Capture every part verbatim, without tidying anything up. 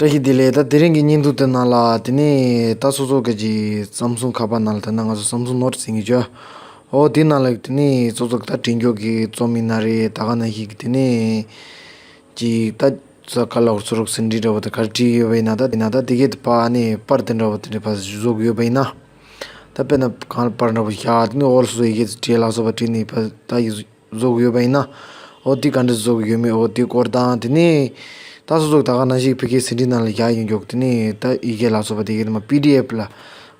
བཀྲ་ཤིས་བདེ་ལེགས། ད་དེ་རིང་གི་བརྙན་ཐུང་དེ་ནང་ལ་དེ་ནས་ད་སོ་སོ་གི་ཅིག་སམ་སུང་ཁ་པར་ནང་ལ་ད་ནང་ང་ཚོ་སམ་སུང་ནོཊ་ཟེར་གྱི་ཡོད། ཨོ་དེ་ནང་ལ་དེ་ནས་སོ་སོ་གི་ད་འབྲི་རྒྱུ་གི་རྩོམ་ཡིན་ན་རེད། ད་ག་ནང་བཞིན་གི་དེ་ནས་ཅིག་ད་ས་ག་ལ་བར་སུ་རོག་སིན་འདྲི་འདྲ་བོ་དེ་ག་རེ་བྲིས་ཡོད་པ་ཡིན་ན། ད་དེ་ན་ད་དེ་གས་དེ་ཕར་ཨ་ནི་པར་དེ་འདྲ་བོ་དེ་འདྲ་ཕར་བཟོ་གི་ཡོད་པ་ཡིན་ན། ད་དཔེར་ན་གང་ལ་པར་འདྲ་བོ་བཞག་དེ་ནས་འོ་སོ་སོ་ཡི་གེ་བྲིས་ལ་སོགས་པ་བྲིས་ནས་ཕར་ད་ཡི་བཟོ་གི་ཡོད་པ་ཡིན་ན། འོ་དེ་ག་འདྲ་བཟོ་གི་ཡོད་མེད་འོ་དེ་སྐོར་དང་། དེ་ནས་ད་སོ་སོ་ད་ག་ནང་བཞིན་ཕ་གིའི་ཟིན་བྲིས་ནང་ལ་བཞག་ཡོང་རྒྱུ་དེ་ནས་ད་ཡི་གེ་ལ་སོགས་པ་དེ་གའི་མ་པི་ཌི་ཨེཕ་ལ་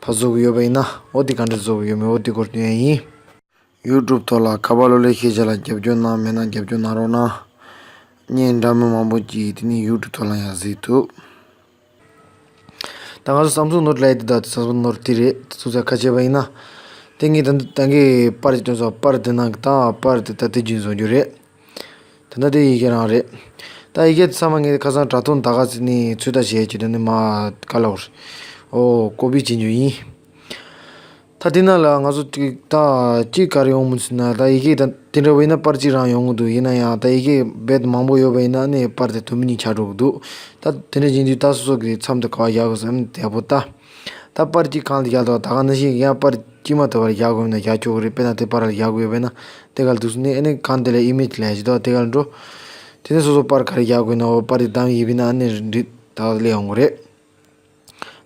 ཕར་བཟོ་གི་ཡོད་པ་ཡིན་ན། འོ་དེ་ག་འདྲ་བཟོ་གི་ཡོད་མེད་འོ་དེ་སྐོར་སྟོན་ཡ་ཡིན། ཡུ་ཊུབ་ཐོག་ལ་ཁ་པར་གློག་ཀླད་ཤེས་བྱ་ལ་རྒྱབ་སྐྱོར་གནང་མེད་ན་རྒྱབ་སྐྱོར་གནང་རོགས་གནང་། བརྙན་འདྲ་མིན་མང་པོ་ཅིག་དེ་ནས་ཡུ་ཊུབ་ཐོག་ལ་ཡང་གཟིགས་ཐུབ། ད་ང་ཚོ་སམ་སུང་ནོཊ་ལབ་ཡ་དེ་ད་སམ་སུང་ནོཊ་དེ་རེད། དེ་ཚོ་ཚ་ཁ་ཕྱེ་བ་ཡིན་ན། དེ་ངས་ད་ད་གིན་པར་ཅིག་སྟོན་སོང་། པར་དེ་ནང་གི་ད་པར་དེ་ད་དེ་རྒྱུན་བཟོ་རྒྱུ་རེད། ད་ལྟ་དེ་ཡི་གེ་རང་རེད། ད་ཡི་གེ་དེ་ཚང་མ་ངས་ཁ་སང་དྲ་ཐོག་ད་ག་ཚོད་ནས་ཚོད་ལྟ་བྱས་ཀྱི་ད་ནི་མ་ག་ལ་བར་ཨོ་ཀོ་པི་བྱེད་རྒྱུ་ཡིན། ད་དེ་ནང་ལ་ང་ཚོ་ཅིག་ད་ཅིག་ག་རེ་ཡོང་མིན་ཟེར་ན། ད་ཡི་གེ་ད་དེ་འདྲ་བས་ན་པར་གཅིག་རང་ཡོང་གི་འདུག་ཡིན་ན་ཡང་ད་ཡི་གེ་རྦད་མང་པོ་ཡོད་པ་ཡིན་ན་ནི་པར་དེ་དུམ་བུ་གཉིས་ཆགས་འགྲོ་གི་འདུག་ད་དེ་འདྲ་ཡིན་དུས་ད་སོ་སོ་གི་མཚམས་དེ་ག་བ་བཞག་དགོས་བསམ་ནས་དེ་པོ་ད། ད་པར་གཅིག་གང་ལ་བཞག་འདུག་ད་ག་ནང་བཞིན་ཡང་པར་གཅིག་མ་གཏོགས་པར་བཞག་དགོས་ན་བཞག་ཆོག་གི་རེད། དཔེར་ན་དེ་པར་ལ་བཞག་དགོས་ཡོད་པས་ན་དེ་ག་ལ་འདུག་ཟེར་ནས། ཨ་ནི་གང་དེ་ལ་ཨི་མེ་ཇི་ལབ་ཡ་ཞིག་འདུག་དེ་ག་ལ་འགྲོ། དེ་ནས་སོ་སོ་པར་ག་རེ་བཞག་དགོས་ན་འོ་པར་དེ་བདམས་ཡིན་པས་ན་ཨ་ནི་འདི་ད་ག་སླེབས་ཡོང་གི་རེད།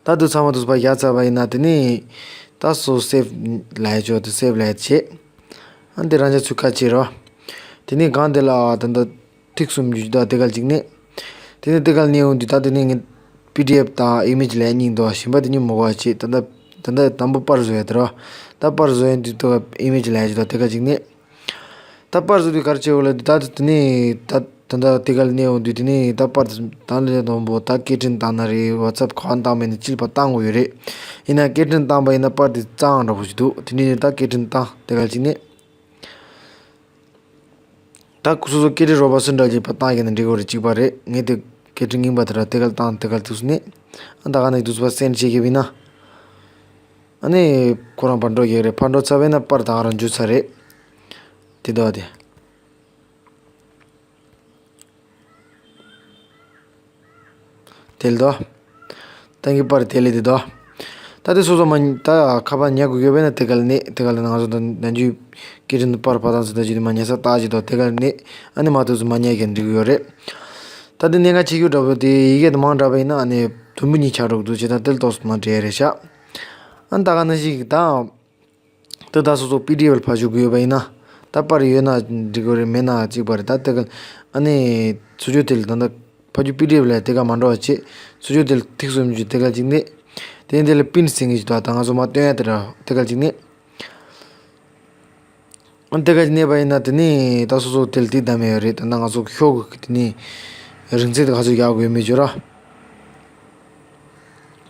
ད་དུ་ཚང་མ་དུ་ཕར་བཞག་ཚར་བ་ཡིན་ན། དེ་ནས་ད་སོ་སེབ་ལབ་ཡ་ཅོ་དེ་སེབ་ལབ་ཡ་བྱེད། ཨ་འདི་རང་ཅག་ཚུར་ཁ་ཕྱེ་རོགས། དེ་ནས་སྒང་དེ་ལ་ད་ལྟ་ཐིག་གསུམ་འཇུ་ད་དེ་ག་ལ་གཅིག་ནས། དེ་ནས་དེ་ག་ལ་གནས་འོང་དུས་ད་དེ་ནས་ངས་པི་ཌི་ཨེཕ་དང་ཨི་མེ་ཇི་ལབ་ཡ་གཉིས་འདུག་གཞན་པ་དེ་གཉིས་མི་དགོས་པ་བྱེད། ད་ལྟ་ད་ལྟ་དང་པོ་པར་བཟོ་ཡ་དེ་རོ། ད་པར་བཟོ་ཡ་དུས་ད་ཨི་མེ་ཇི་ལབ་ཡ་ཅོ་ད་དེ་ག་ལ་གཅིག་ནས། ད་པར་བཟོ་དུས་ག་རེ་བྱེད་དགོས་ལབ་དུས་ད་དེ་ནས་ད་ད་ད་དེ་ག་ལ་གནས་འོང་དུས་དེ་ནས་ད་པར་དང་ལས་དང་པོ་ད་སྐད་འཕྲིན་བཏང་ན་རེད། ཝ་ཚབ་ག་བ་བཏང་མེད་ན་ཅིག་ཕར་བཏང་དགོས་ཡོད་རེད། ཡིན་ན་སྐད་འཕྲིན་བཏང་པ་ཡིན་ན་པར་དེ་གཙང་འདྲ་པོ་ཞིག་འདུག་དེ་འདྲ་ཡིན་ད་སྐད་འཕྲིན་བཏང་དེ་ག་ལ་གཅིག་ནས། ད་སོ་སོ་སྐད་འཕྲིན་རོགས་པ་སུ་འདྲ་ཅིག་ཕར་བཏང་གི་ན་འགྲིག་གི་རེད། གཅིག་པ་རེད། ངས་དེ་སྐད་འཕྲིན་རྙིང་པ་དེ་ར་དེ་ག་ལ་བཏང་དེ་ག་ལ་འདུག་ཟེར་ནས། ཨ་ད་ག་ནས་འདུག་ཟེར་བ་སེན་ཌི་བྱེད་ཀྱི་ཡིན་ན། ཨ་ནི་ཁོ་རང་ཕར་འགྲོ་ཡོད་རེད། ཕར་འགྲོ་ཚར་བས་ན་པར་ད་ག་རང་འཇུ་ཚར་རེད། དེ་འདྲ་བ་དེ། དེ་ལ་དོ། ད་གིན་པར་དེ་ལས་དེ་དོ། ད་དེ་སོ་སོ་མ་ད་ཁ་པར་ཉར་དགོས་ཡོད་པས་ན་དེ་ག་ལ་གནས། དེ་ག་ལ་ང་ཚོ་ད་ནང་རྒྱུ་སྐད་འཕྲིན་དུ་པར་ཕར་བཏང་ཟེར་ད་ཅིག་དེ་མ་ཉར་ས་ལྟ་ཅིག་དོ། དེ་ག་ལ་གནས། ཨ་ནི་མ་ཐུབ་ཚོ་མ་ཉར་གི་འགྲིག་གི་ཡོད་རེད། ད་དེ་གནད་འགག་ཆེ་རྒྱུ་འདྲ་པོ་དེ་ཡི་གེ་དེ་མང་དྲགས་པ་ཡིན་ན་ཨ་ནི་དུམ་བུ་གཉིས་ཆགས་འགྲོ་གི་འདུག་བྱས་ད་དེ་ལ་ཏོག་ཙམ་མ་འགྲིག་ཡ་རེད་ཤག་ཨ་ནི་ད་ག་ནང་བཞིན་གྱི་ད། ད་ད་སོ་སོ་པི་ཌི་ཨེཕ་ལ་ཕར་ཞུ་དགོས་ཡོད་པ་ཡིན་ན། ད་པར་ཡོད་ན་འགྲིག་གི་རེད། མེད་ན་གཅིག་པ་རེད། ད་དེ་ག་ཨ་ནི་ཚུར་ཕྱོགས་དེ་ལ་ད་ད་ཕར་ཕྱོགས་པི་ཌི་ཨེཕ་ལ་དེ་ག་མ་འགྲོ་བ་བྱེད། ཚུར་ཕྱོགས་དེ་ལ་ཐིག་གསུམ་གྱི་དེ་ག་གཅིག་ནས། དེ་ནས་དེ་ལ་པིན་ཟེར་མཁན་ཞིག་འདུག་ད་ང་ཚོ་མར་སྟོན་ཡ་དེ་ར་དེ་ག་གཅིག་ནས། ཨ་དེ་ག་གཅིག་ནས་པ་ཡིན་ན་དེ་ནས་ད་སོ་སོ་དེ་ལ་དེ་བདམས་ཡ་ཡོད་རེད། ད་ད་ང་ཚོ་ཤོག་གུ་དེ་ནས་རིང་ཚད་དེ་ག་ཚོད་རྒྱག་དགོས་མེད་བརྗོད་ར།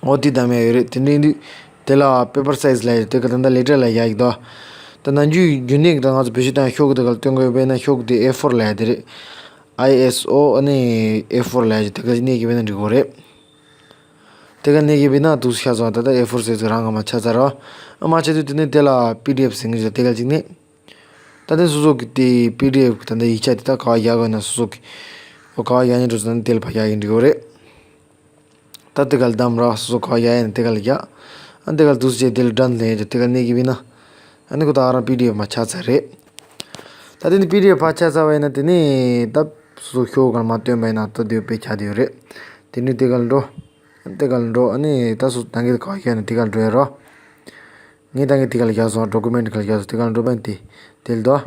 འོ་དེ་བདམས་ཡ་ཡོད་རེད། དེ་འདྲ་ཡིན་དུས་དེ་ལ་པེ་པར་སའི་ཛི་ལབ་ཡ་རེད། དེ་ག་ད་ལྟ་ལེ་ཊར་ལ་ཡག་གི་འདུག་ད་ནམ་རྒྱུན་རྒྱུན་གནས་ཀྱི་ད་ང་ཚོ་བེད་སྤྱོད་བཏང་ཤོག་གུ་དེ་ག་ལ་སྟོན་དགོས་ཡོད་པས་ན་ཤོག་གུ་དེ་ཨེ་ཕོར་ལབ་ཡ་དེ་རེད། ཨའི་ཨེས་ཨོ་ཨ་ནི་ཨེ་ཕོར་ལབ་ཡ་དེ་ག་གནས་ཀྱི་བས་ན་འགྲིག་གི་རེད། དེ་ག་གནས་ཀྱི་བས་ན་འདུག་ཤ་ཚ་ད་ལྟ་ཨེ་ཕོར་སའི་ཛི་རང་ག་མ་ཆ་ཚར་ར། ཨ་མ་ཆ་དུས་དེ་ནས་དེ་ལ་པི་ཌི་ཨེཕ་ཟེར་གྱི་ཡོད། དེ་ག་གཅིག་ནས། ད་དེ་སོ་སོ་གི་དེ་པི་ཌི་ཨེཕ་གི་ད་ལྟ་ཡིག་ཆ་དེ་ད་ག་བ་རྒྱག་དགོས་ན་སོ་སོ་གི་ཨོ་ག་བ་རྒྱག་སྙིང་འདོད་ན་དེ་ལ་ཕར་རྒྱག་གི་འགྲིག་གི་རེད། ད་དེ་ག་ལ་བདམས་ར། སོ་སོ་ག་བ་རྒྱག་ཡ་ན་དེ་ག་ལ་རྒྱག་ཨ་དེ་ག་ལ་འདུག་སེ་བྱས་དེ་ལ་ཌན་ལབ་ཡ་དེ་ག་ལ་གནས་ཀྱི་བས་ན། ཨ་ནི་ཁོ་ད་ག་རང་པི་ཌི་ཨེཕ་མར་ཆགས་ཚར་རེད། ད་དེ་ནི་པི་ཌི་ཨེཕ་ཕར་ཆགས་ཚར་བ་ཡིན་ན་དེ་ནི་ད་སོ་སོ་ཤོག་གུ་ག་ལ་མར་སྟོན་པ་ཡིན་ན་ད་དེ་དཔེ་ཆགས་བསྡད་ཡོད་རེད། དེ་ནི་དེ་ག་ལ་འགྲོ། དེ་ག་ལ་འགྲོ། ཨ་ནི་ད་སོ་སོ་ད་གིན་ག་བ་རྒྱག་ན་དེ་ག་ལ་འགྲོ་ཡ་རོ། ངས་ད་གིན་དེ་ག་ལ་རྒྱག་སོང་། ཌོ་ཀུ་མེན་ཊི་ག་ལ་རྒྱག་སོང་། དེ་ག་ལ་འགྲོ་བ་ཡིན་དེ་དེ་ལ་འགྲོ།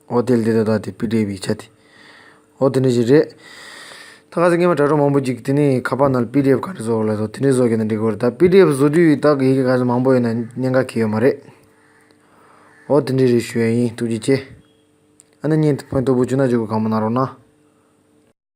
འོ་དེ་ལ་དེ་ད་ད་དེ་པི་ཌི་ཨེཕ་ཡིག་ཆ་དེ། འོ་དེ་འདྲ་ཞིག་རེད། ད་ག་ཚོད་སྔས་མ་དྲ་གྲོགས་མང་པོ་ཅིག་དེ་ནས་ཁ་པར་ནང་ལ་པི་ཌི་ཨེཕ་ག་འདྲ་བཟོ་དགོས་ལབ་སོགས་དེ་འདྲ་བཟོ་གི་ན་འགྲིག་གི་རེད། ད་པི་ཌི་ཨེཕ་བཟོ་དུས་ད་ཡི་གེ་ག་ཚོད་མང་པོ་ཡོད་ན་གནད་འགག་གི་ཡོད་མ་རེད། འོ་དེ་འདྲ་རེད་ཞུ་ཡ་ཡིན། ཐུགས་རྗེ་ཆེ། ཨ་ནི་བརྙན་དེ་ཕན་ཐོགས་པོ་བྱུང་ན་བརྗོད་དགོས་གང་མང་གནང་རོགས་གནང་།